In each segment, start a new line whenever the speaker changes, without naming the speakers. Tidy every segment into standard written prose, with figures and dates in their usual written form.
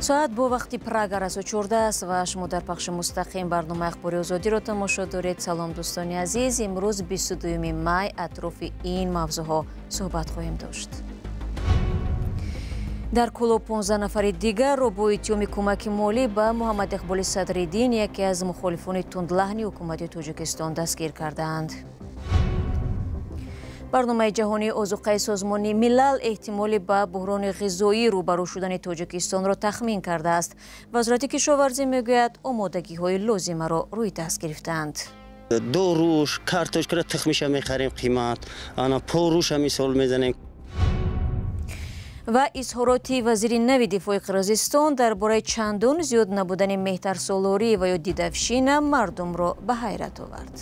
Соат бо вақти Прага расо 14 аст ва шумо дар пахши мустақим барномаи Ахбори Озодиро тамошо доред. Салом, дӯстони азиз. Имрӯз 22 май атрофи ин мавзӯъҳо суҳбат хоҳем дошт. Дар Кӯлоб 15 нафари дигарро бо иттиҳоми кӯмаки молӣ ба Муҳаммад Иқболи Садриддин, яке аз мухолифони тундлаҳни ҳукумати Тоҷикистон, дастгир кардаанд. Барномаи ҷаҳонии озуқаи Созмони Милал эҳтимоли ба буҳрони ғизоӣ рӯбарӯ шудани Тоҷикистонро тахмин кардааст. Вазорати кишоварзӣ мегӯяд, омодагиҳои лозимаро рӯи даст гирифтаанд.
Доруш, картошкара тухмиша мехарем қимат, ана поруша мисол мезанем.
Ва изҳороти вазири нави дифои Қирғизистон дар бораи чандон зиёд набудани меҳтарсолорӣ ва ё дидавшина мардумро ба ҳайрат овард.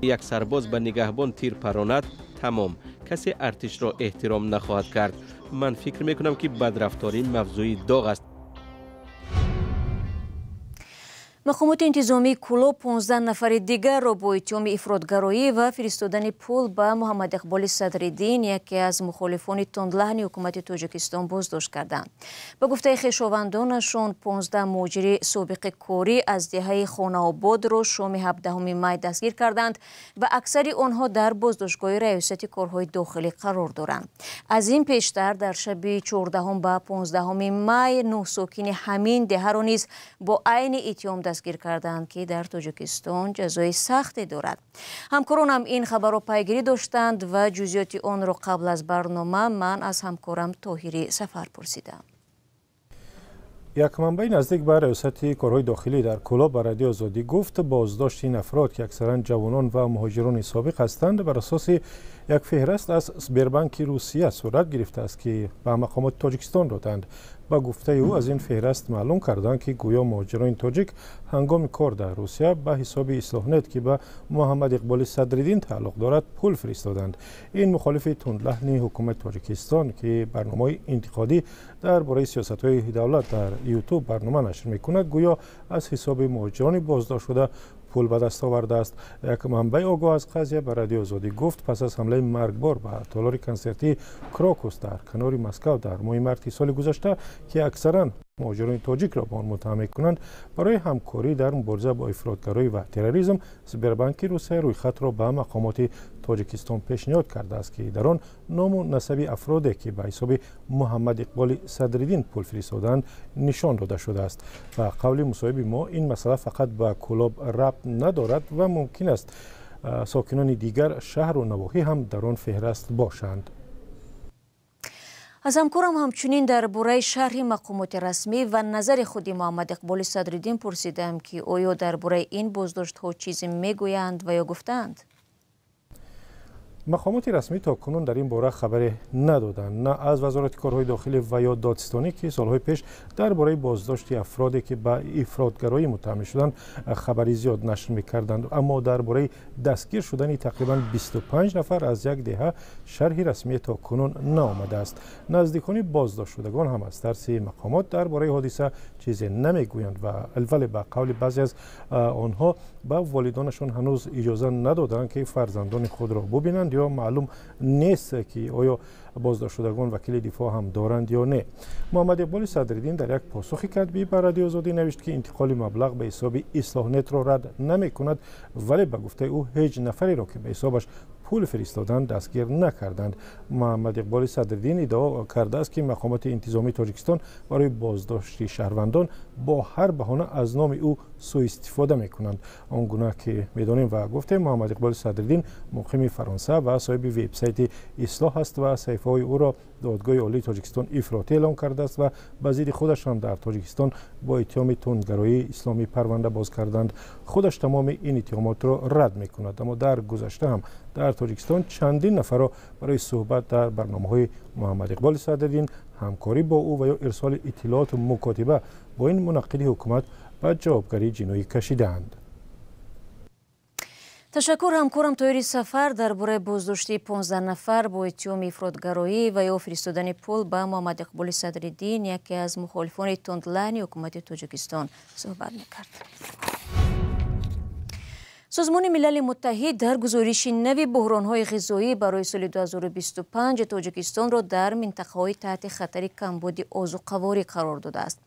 Як сарбоз ба нигаҳбон тир паронад, тамом, касе артишро эҳтиром нахоҳад кард. Ман фикр мекунам, ки бадрафторӣ мавзӯи доғ аст.
Мақомоти интизомии Кӯлоб 15 нафари дигарро бо иттиҳоми ифротгароӣ ва фиристодани пул ба Муҳаммад Иқболи Садриддин, яке аз мухолифони тундлаҳни ҳукумати Тоҷикистон, боздошт карданд. Ба гуфтаи хешовандонашон, 15 муҳоҷири собиқи корӣ аз деҳаи Хонаободро шоми 17 май дастгир карданд ва аксари онҳо дар боздоштгоҳи раёсати корҳои дохилӣ қарор доранд. Аз ин пештар дар шаби 14 ба 15 май 9 сокини ҳамин деҳаро низ бо айни иттиҳом дастгир карданд, ки дар Тоҷикистон ҷазои сахте дорад. Ҳамкоронам ин хабарро пайгирӣ доштанд ва ҷузъиёти онро қабл аз барнома ман аз ҳамкорам Тоҳири Сафар пурсидам.
Як манбаи наздик ба раёсати корҳои дохилӣ дар Кӯлоб ба Радиои Озодӣ гуфт, боздошти ин афрод, ки аксаран ҷавонон ва муҳоҷирони собиқ ҳастанд, бар асоси як феҳраст аз Сбербанки Русия сурат гирифтааст, ки ба мақомоти Тоҷикистон доданд. Ба гуфтаи ӯ, аз ин феҳраст маълум карданд, ки гӯё муҳоҷирони тоҷик ҳангоми кор дар Русия ба ҳисоби Ислоҳнет, ки ба Муҳаммад Иқболи Садриддин тааллуқ дорад, пул фиристоданд. Ин мухолифи тундлаҳни ҳукумати Тоҷикистон, ки барномаҳои интиқодӣ дар бораи сиёсатҳои давлат дар Ютуб барнома нашр мекунад, гӯё аз ҳисоби муҳоҷирони боздоштшуда пул ба даст овардааст. Як манбаи огоҳ аз қазия ба Радиои Озодӣ гуфт, пас аз ҳамлаи маргбор ба толори консертии Крокус дар канори Москав дар моҳи марти соли гузашта, ки аксаран муҳоҷирони тоҷикро ба он муттаҳам мекунанд, барои ҳамкорӣ дар мубориза бо ифротгароӣ ва терроризм Сбербанки Русия рӯйхатро ба мақомоти Тоҷикистон пешниҳод кардааст, ки дар он ному насаби афроде, ки ба ҳисоби Муҳаммад Иқболи Садриддин пул фиристодаанд, нишон дода шудааст. Ба қавли мусоҳиби мо, ин масъала фақат ба Кӯлоб рабт надорад ва мумкин аст сокинони дигар шаҳру навоҳӣ ҳам дар он феҳраст бошанд.
Аз ҳамкорам ҳамчунин дар бораи шарҳи мақомоти расмӣ ва назари худи Муҳаммад Иқболи Садриддин пурсидам, ки оё дар бораи ин боздоштҳо чизе мегӯянд ва ё гуфтаанд.
Мақомоти расмӣ то кунун дар ин бора хабаре надоданд. На аз Вазорати корҳои дохилӣ ва ё додситонӣ, ки солҳои пеш дар бораи боздошти афроде, ки ба ифротгароӣ муттаҳам мешуданд, хабари зиёд нашр мекарданд. Аммо дар бораи дастгир шудани тақрибан 25 нафар аз як деҳа шарҳи расмӣ то кунун наомадааст. Наздикони боздоштшудагон ҳам аз тарси мақомот дар бораи ҳодиса чизе намегӯянд ва вале ба қавли баъзе аз онҳо ба волидонашон ҳанӯз иҷоза надоданд, ки фарзандони худро бубинанд, ё маълум нест, ки оё боздоштшудагон вакили дифоъ ҳам доранд ё не. Муҳаммад Иқболи Садриддин дар як посухи катбӣ ба Радиои Озодӣ навишт, ки интиқоли маблағ ба ҳисоби Ислоҳнетро рад намекунад, вале ба гуфтаи ӯ ҳеҷ нафареро, ки ба ҳисобаш пул фиристоданд, дастгир накарданд. Муҳаммад Иқболи Садриддин иддао кардааст, ки мақомоти интизомии Тоҷикистон барои боздошти шаҳрвандон бо ҳар баҳона аз номи ӯ сӯистифода мекунанд. Он гуна ки медонем ва гуфтем, Муҳаммад Иқболи Садриддин муқими Фаронса ва соҳиби вебсайти Ислоҳ аст ва саҳифаҳои ӯро Додгоҳи Олии Тоҷикистон ифротӣ эълон кардааст ва ба зидди худаш ҳам дар Тоҷикистон бо иттиҳоми тундгароии исломӣ парванда боз карданд. Худаш тамоми ин иттиҳомотро рад мекунад, аммо дар гузашта ҳам дар Тоҷикистон чандин нафарро барои суҳбат дар барномаҳои Муҳаммад Иқболи Садриддин, ҳамкорӣ бо ӯ ва ё ирсоли иттилооту мукотиба бо ин мунаққиди ҳукумат ба ҷавобгарии ҷиноӣ кашидаанд.
Ташаккур, ҳамкорам Тоҳири Сафар дар бораи боздошти 15 нафар бо иттиҳоми ифротгароӣ ва ё фиристодани пул ба Муҳаммад Иқболи Садриддин, яке аз мухолифони тундлаҳни ҳукумати Тоҷикистон, суҳбат мекард. Созмони Милали Муттаҳид дар гузориши нави буҳронҳои ғизоӣ барои соли 2025 Тоҷикистонро дар минтақаҳои таҳти хатари камбуди озуқаворӣ қарор додааст.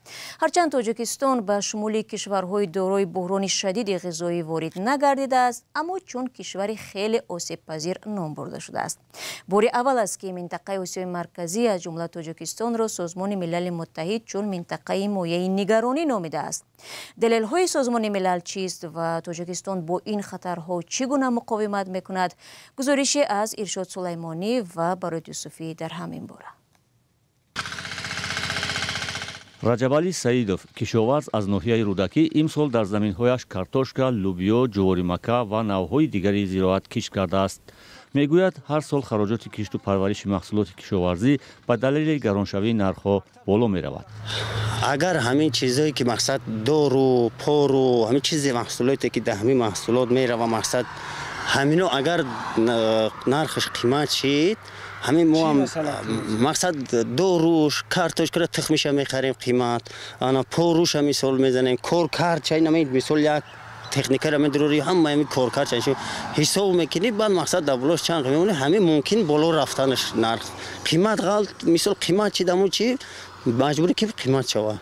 Ҳарчанд Тоҷикистон ба шумули кишварҳои дорои буҳрони шадиди ғизоӣ ворид нагардидааст, аммо чун кишвари хеле осебпазир ном бурда шудааст. Бори аввал аст ки минтақаи Осиёи Марказӣ аз ҷумла Тоҷикистонро Созмони Милали Муттаҳид чун минтақаи мояи нигаронӣ номидааст. Далелҳои Созмони Милал чист ва Тоҷикистон бо ин хатарҳо чӣ гуна муқовимат мекунад? Гузорише аз Иршод Сулаймонӣ ва Барод Юсуфӣ дар ҳамин бора.
Раҷабалӣ Саидов, кишоварз аз ноҳияи Рӯдакӣ, имсол дар заминҳояш картошка, лӯбиё, ҷуворимакка ва навъҳои дигари зироат кишт кардааст. Мегӯяд, ҳар сол хароҷоти кишту парвариши маҳсулоти кишоварзӣ ба далели гароншавии нархҳо боло меравад.
Агар ҳамин чизое ки мақсад дору, пору, ҳамин чизи маҳсулоте ки дар ҳамин маҳсулот мерава, мақсад ҳамино агар нархаш қимат шид, ҳамин мо ҳам мақсад доруш, картошкара тухмиша мехарем қимат, ана поруша мисол мезанем, коркард чай намед, мисол як техникаро медурори, ҳама ҳамин коркард чай ҳисоб мекунӣ, баъд мақсад дар болош чанд мемонӣ, ҳамин мумкин боло рафтанаш нарх қимат ғалт, мисол қимат чи дамо чи маҷбурӣ ки қимат шава.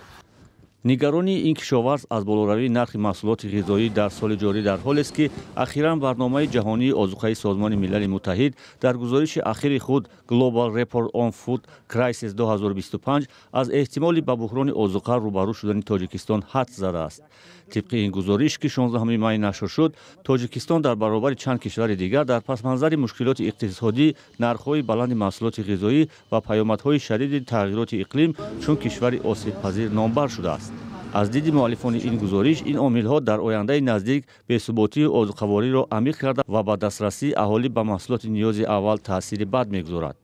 Нигаронии ин кишоварз аз болоравии нархи маҳсулоти ғизоӣ дар соли ҷорӣ дар ҳолест ки ахиран барномаи ҷаҳонии озуқаи Созмони Милали Муттаҳид дар гузориши ахири худ Global Report on Food Crisis 2025 аз эҳтимоли ба буҳрони озуқа рӯбарӯ шудани Тоҷикистон ҳадс задааст. Тибқи ин гузориш, ки 16 май нашр шуд, Тоҷикистон дар баробари чанд кишвари дигар дар пасманзари мушкилоти иқтисодӣ, нархҳои баланди маҳсулоти ғизоӣ ва паёмадҳои шадиди тағйироти иқлим чун кишвари осебпазир номбар шудааст. Аз диди муаллифони ин гузориш, ин омилҳо дар ояндаи наздик бесуботии озуқавориро амиқ карда ва ба дастрасии аҳолӣ ба маҳсулоти ниёзи аввал таъсири бад мегузорад.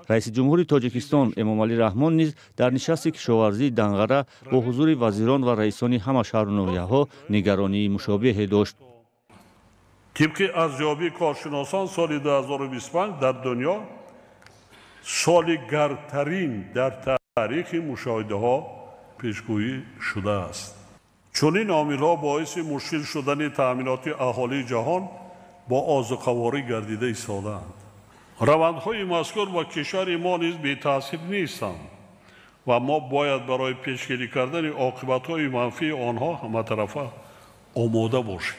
Раиси ҷумҳури Тоҷикистон Эмомалӣ Раҳмон низ дар нишасти кишоварзии Данғара бо ҳузури вазирон ва раисони ҳама шаҳру ноҳияҳо нигаронии мушобиҳе дошт.
Тибқи арзёбии коршиносон, соли 2025 дар дунё соли гардтарин дар таърихи мушоҳидаҳо пешгӯӣ шудааст. Чунин омилҳо боиси мушкил шудани таъминоти аҳолии ҷаҳон бо озуқаворӣ гардида истодаанд. Равандҳои мазкур ба кишвари мо низ бетаъсир нестанд ва мо бояд барои пешгирӣ кардани оқибатҳои манфии онҳо ҳаматарафа омода бошем.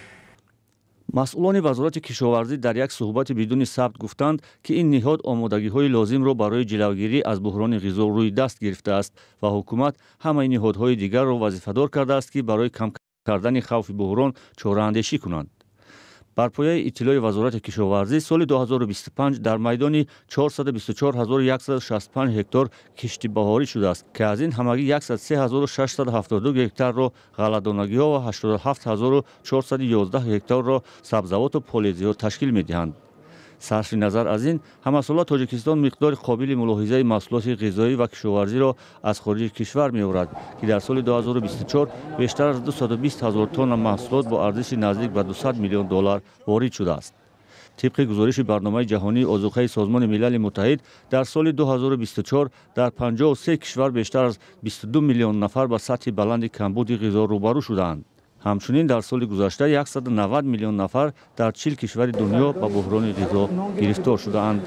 Масъулони вазорати кишоварзӣ дар як суҳбати бидуни сабт гуфтанд, ки ин ниҳод омодагиҳои лозимро барои ҷилавгирӣ аз буҳрони ғизо рӯи даст гирифтааст ва ҳукумат ҳамаи ниҳодҳои дигарро вазифадор кардааст, ки барои кам кардани хавфи буҳрон чораандешӣ кунанд. Бар пояи иттилои вазорати кишоварзӣ, соли 2025 дар майдони 424165 гектар кишти баҳорӣ шудааст, ки аз ин ҳамагӣ 103672 гектарро ғалладонагиҳо ва 87411 гектарро сабзавоту полезиҳо ташкил медиҳанд. Сарфи назар аз ин, ҳамасола Тоҷикистон миқдори қобили мулоҳизаи маҳсулоти ғизоӣ ва кишоварзиро аз хориҷи кишвар меорад, ки дар соли 2024 бештар аз 220 ҳазор тонна маҳсулот бо арзиши наздик ба 200 миллион доллар ворид шудааст. Тибқи гузориши барномаи ҷаҳонии озуқаи Созмони Милали Муттаҳид, дар соли 2024 дар 53 кишвар бештар аз 22 миллион нафар ба сатҳи баланди камбуди ғизо рӯбарӯ шудаанд. Ҳамчунин дар соли гузашта 190 миллион нафар дар 40 кишвари дунё ба буҳрони ғизо гирифтор шудаанд.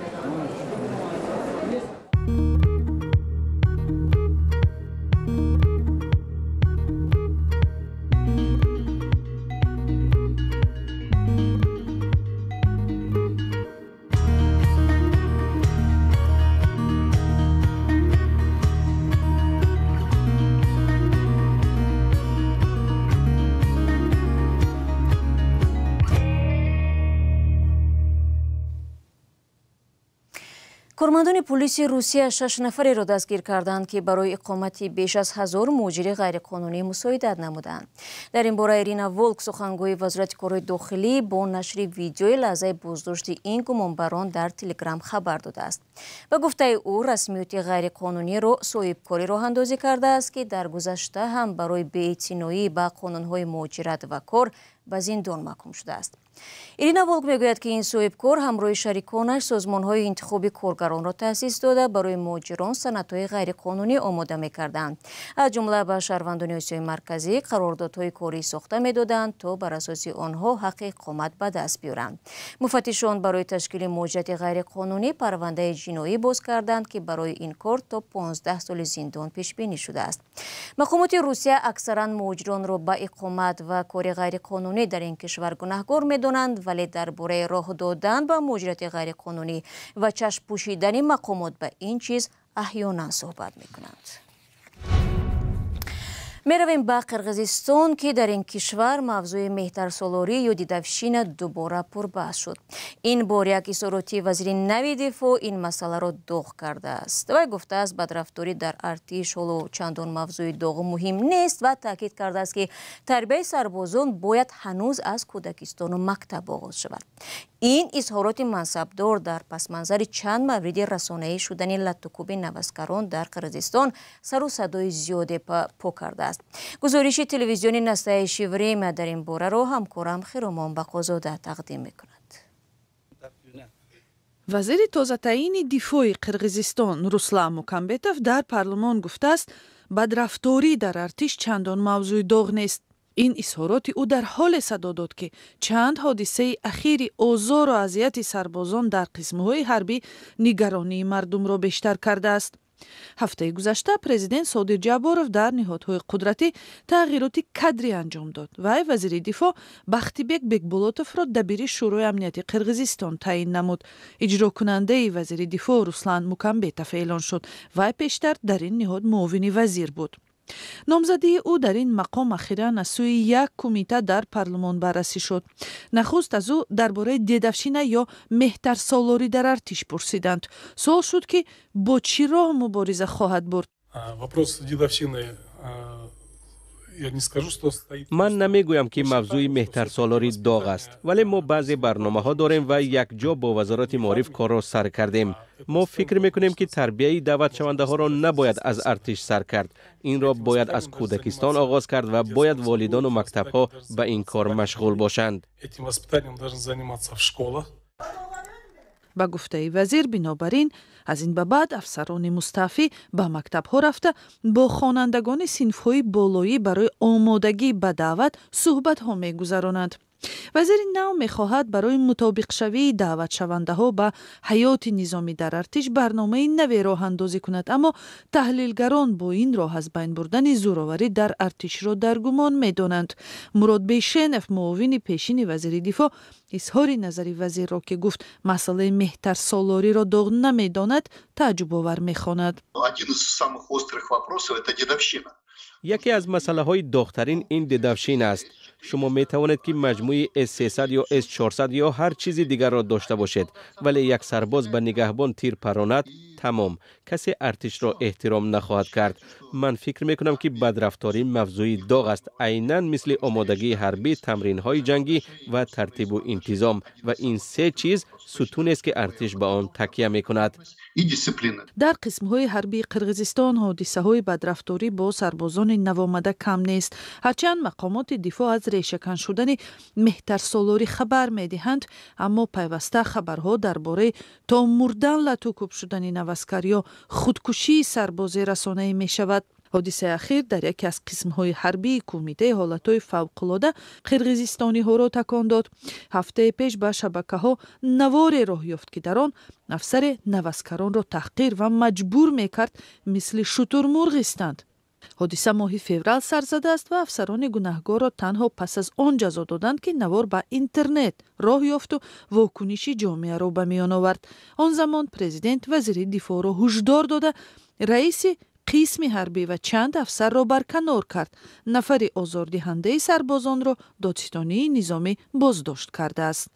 Кормандони полиси Русия 6 нафареро дастгир карданд, ки барои иқомати беш аз 1000 муҳоҷири ғайриқонунӣ мусоидат намуданд. Дар ин бора Ирина Волк, сухангӯи вазорати корҳои дохилӣ, бо нашри видеои лаҳзаи боздошти ин гумонбарон дар Телеграм хабар додааст. Ба гуфтаи ӯ, расмиёти ғайриқонуниро соҳибкорӣ роҳандозӣ кардааст, ки дар гузашта ҳам барои беэътиноӣ ба қонунҳои муҳоҷират ва кор ба зиндон маҳкум шудааст. Ирина Волк мегӯяд, ки ин соҳибкор ҳамроҳи шариконаш созмонҳои интихоби коргаронро таъсис дода, барои муҳоҷирон санадҳои ғайриқонунӣ омода мекарданд. Аз ҷумла ба шаҳрвандони Осиёи Марказӣ қарордодҳои корӣ сохта медоданд, то бар асоси онҳо ҳаққи иқомат ба даст биёранд. Муфаттишон барои ташкили муҳоҷирати ғайриқонунӣ парвандаи ҷиноӣ боз карданд, ки барои ин кор то 15 соли зиндон пешбинӣ шудааст. Мақомоти Русия аксаран муҳоҷиронро ба иқомат ва кори ғайриқонунӣ дар ин кишвар гунаҳкор медонанд, вале дар бораи роҳ додан ба муҳоҷирати ғайриқонунӣ ва чашмпӯшидани мақомот ба ин чиз аҳёнан суҳбат мекунанд. Меравем ба Қирғизистон, ки дар ин кишвар мавзӯи меҳтарсолорӣ ё дедовщина дубора пурбаҳс шуд. Ин бор як изҳороти вазири нави дифоъ ин масъаларо доғ кардааст. Вай гуфтааст, бадрафторӣ дар артиш ҳоло чандон мавзӯи доғу муҳим нест ва таъкид кардааст, ки тарбияи сарбозон бояд ҳанӯз аз кӯдакистону мактаб оғоз шавад. Ин изҳороти мансабдор дар пасманзари чанд мавриди расонаӣ шудани латтукӯби наваскарон дар Қирғизистон сару садои зиёде по кардааст. Гузориши телевизиони Настоящее время дар ин бораро ҳамкорам Хиромон Бақозода тақдим мекунад.
Вазири тозатаъини дифои Қирғизистон Руслан Мукамбетов дар парлумон гуфтааст, бадрафторӣ дар артиш чандон мавзӯи доғ нест. Ин изҳороти ӯ дар ҳоле садо дод, ки чанд ҳодисаи ахири озору азияти сарбозон дар қисмҳои ҳарбӣ нигаронии мардумро бештар кардааст. Ҳафтаи гузашта президент Содир Ҷабборов дар ниҳодҳои қудратӣ тағйироти кадрӣ анҷом дод. Вай вазири дифоъ Бахтибек Бекболотовро дабири Шӯрои амнияти Қирғизистон таъин намуд. Иҷрокунандаи вазири дифоъ Руслан Мукамбетов эълон шуд. Вай пештар дар ин ниҳод муовини вазир буд. Номзадии ӯ дар ин мақом ахиран аз сӯи як кумита дар парлумон баррасӣ шуд. Нахуст аз ӯ дар бораи дедовщина ё меҳтарсолорӣ дар артиш пурсиданд. Суол шуд, ки бо чӣ роҳ мубориза хоҳад бурд.
Вопрос дедовщины
Ман намегӯям, ки мавзӯи меҳтарсолорӣ доғ аст, вале мо баъзе барномаҳо дорем ва якҷо бо Вазорати маориф корро сар кардем. Мо фикр мекунем, ки тарбияи даъватшавандаҳоро набояд аз артиш сар кард, инро бояд аз кӯдакистон оғоз кард ва бояд волидону мактабҳо ба ин кор машғул бошанд.
Ба гуфтаи вазир, бинобар ин аз ин ба баъд афсарони мустаъфӣ ба мактабҳо рафта, бо хонандагони синфҳои болоӣ барои омодагӣ ба даъват суҳбатҳо мегузаронанд. Вазири нав мехоҳад барои мутобиқшавии даъватшавандаҳо ба ҳаёти низомӣ дар артиш барномаи наве роҳандозӣ кунад, аммо таҳлилгарон бо ин роҳ аз байн бурдани зӯроварӣ дар артишро дар гумон медонанд. Мурод Бейшенов, муовини пешини вазири дифоъ, изҳори назари вазирро, ки гуфт масъалаи меҳтарсолориро доғ намедонад, тааҷҷубовар мехонад.
Один из самых острых вопросов — это дедовщина.
Яке аз масъалаҳои доғтарин ин дедовщина аст. Шумо метавонед, ки маҷмӯи С300 ё С400 ё ҳар чизи дигарро дошта бошед, вале як сарбоз ба нигаҳбон тир паронад, тамом, касе артишро эҳтиром нахоҳад кард. Ман фикр мекунам, ки бадрафторӣ мавзӯи доғ аст, айнан мисли омодагии ҳарбӣ, тамринҳои ҷангӣ ва тартибу интизом, ва ин се чиз сутунест, ки артиш ба он такя мекунад.
Дар қисмҳои ҳарбии Қирғизистон ҳодисаҳои бадрафторӣ бо сарбозони навомада кам нест. Ҳарчанд мақомоти дифоъ аз решакан шудани меҳтарсолорӣ хабар медиҳанд, аммо пайваста хабарҳо дар бораи то мурдан латукӯб шудани наваскар ё худкушии сарбозе расонаӣ мешавад. Ҳодисаи ахир дар яке аз қисмҳои ҳарбии Кумитаи ҳолатҳои фавқулода қирғизистониҳоро такон дод. Ҳафтаи пеш ба шабакаҳо наворе роҳ ёфт, ки дар он афсаре наваскаронро таҳқир ва маҷбур мекард мисли шутурмурғ истанд. Ҳодиса моҳи феврал сар задааст ва афсарони гунаҳгорро танҳо пас аз он ҷазо доданд, ки навор ба интернет роҳ ёфту вокуниши ҷомеаро ба миён овард. Он замон президент вазири дифоъро ҳушдор дода, раиси қисми ҳарбӣ ва чанд афсарро барканор кард. Нафари озордиҳандаи сарбозонро додситонии низомӣ боздошт кардааст.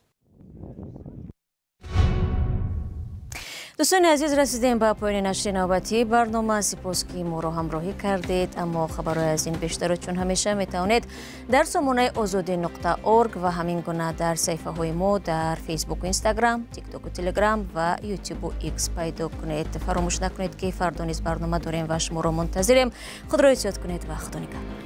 Дӯстони азиз, расидем ба поёни нашри навбатии барнома. Сипос, ки моро ҳамроҳӣ кардед. Аммо хабарҳои аз ин бештарро чун ҳамеша метавонед дар сомонаи озодӣ.орг ва ҳамин гуна дар саҳифаҳои мо дар Фейсбуку Инстаграм, Тиктоку Телеграм ва Ютубу Икс пайдо кунед. Фаромӯш накунед, ки фардо низ барнома дорем ва шуморо мунтазирем. Худро эҳтиёт кунед ва Худо нигаҳбон.